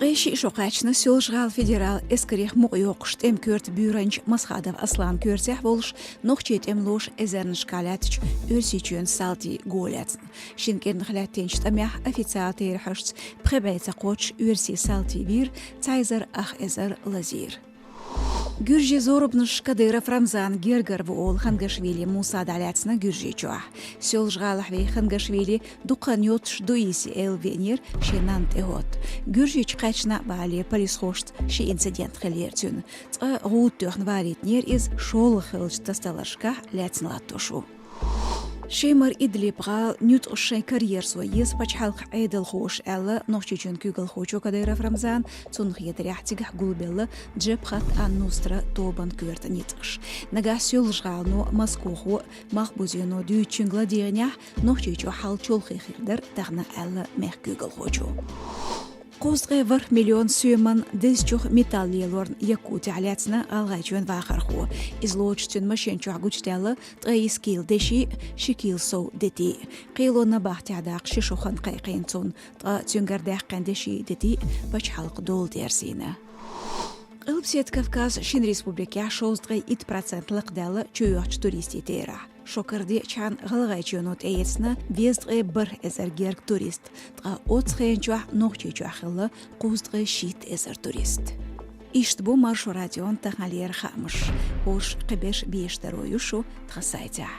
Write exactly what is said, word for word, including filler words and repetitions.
Ткъе шиъ шо кхаьчна Соьлжа-ГӀала федерал эскарех мукъайоккхуш тӀем коьрта буьйранча Масхадов Аслана коьртехь волуш нохчийн тӀемалоша эзарнашкахь лаьттачу Оьрсийчоьнан салтийн го лаьцна. Шина кӀирнах лаьттинчу тӀамехь официалан терахьашца пхи бӀе ца кхоччуш оьрсийн салтий вийра, цхьа эзар ах эзар лазийра. Гуьржийн зорбанаш Кадыров Рамзана гергара ву олу Хангашвили Муса дӀалаьцна Гуьржийчохь. Соьлжа-ГӀалахь вен Хангашвили дукха хан йоццуш дуьйсий элла веанера шен нанна тӀехӀотта. Гуьржийчу кхаьчна а балале полисхошца ши инцидент хиллера цуьнан. Цкъа гӀуда тоьхна валийтинера иза шолгӀа хиллачу тасадаларшкахь лаьцна латтош ву. Шемара Идлиб-гӀала нуьцкъаш шайн карьерас еза пачхьалкхан Ӏедалхоша аьлла Нохчийчоьнан куьйгалхочо Кадыров Рамзана, цунна хетарехь цигахь гулбелла Джабхат ан-Нусра тобанан коьрта ницкъаш. Нагахь Соьлжа-ГӀалано, Москохо, Малхбузено дуьйцучуьнга ладегӀнехь, Нохчийчохь хьал чолхе хир дара тахана аьлла мехкан куьйгалхочо. Кхузткъе ворхӀ миллион соьман дезачух металл лелорна Якутехь лаьцна ГӀалгӀайчоьнан вахархо. Иза лоцуш цуьнан машен чохь гучудаьлла ткъе исс кийла деши а, ши кийла сов дети а. Кхело набахтехь даккха ши шо хан кхайкхийна цунна, ткъа цуьнгара даьккхина деши а, дети а пачхьалкхан дола терзийна. Къилбаседа Кавказан шина республикехь шовзткъе итт процент лакхадаьлла чуйоьхучу туристийн терахь. Шо карадеъчхьана ГӀалгӀайчоьно тӀеэцна везткъе бархӀ эзар герга турист, ткъа оццу хенан чохь Нохчийчохь хилла кхузткъе шийтта эзар турист. Иштта бу Маршо радион таханлера хаамаш. ХӀорш кхиберш бешдаро ю шу тхан сайтехь.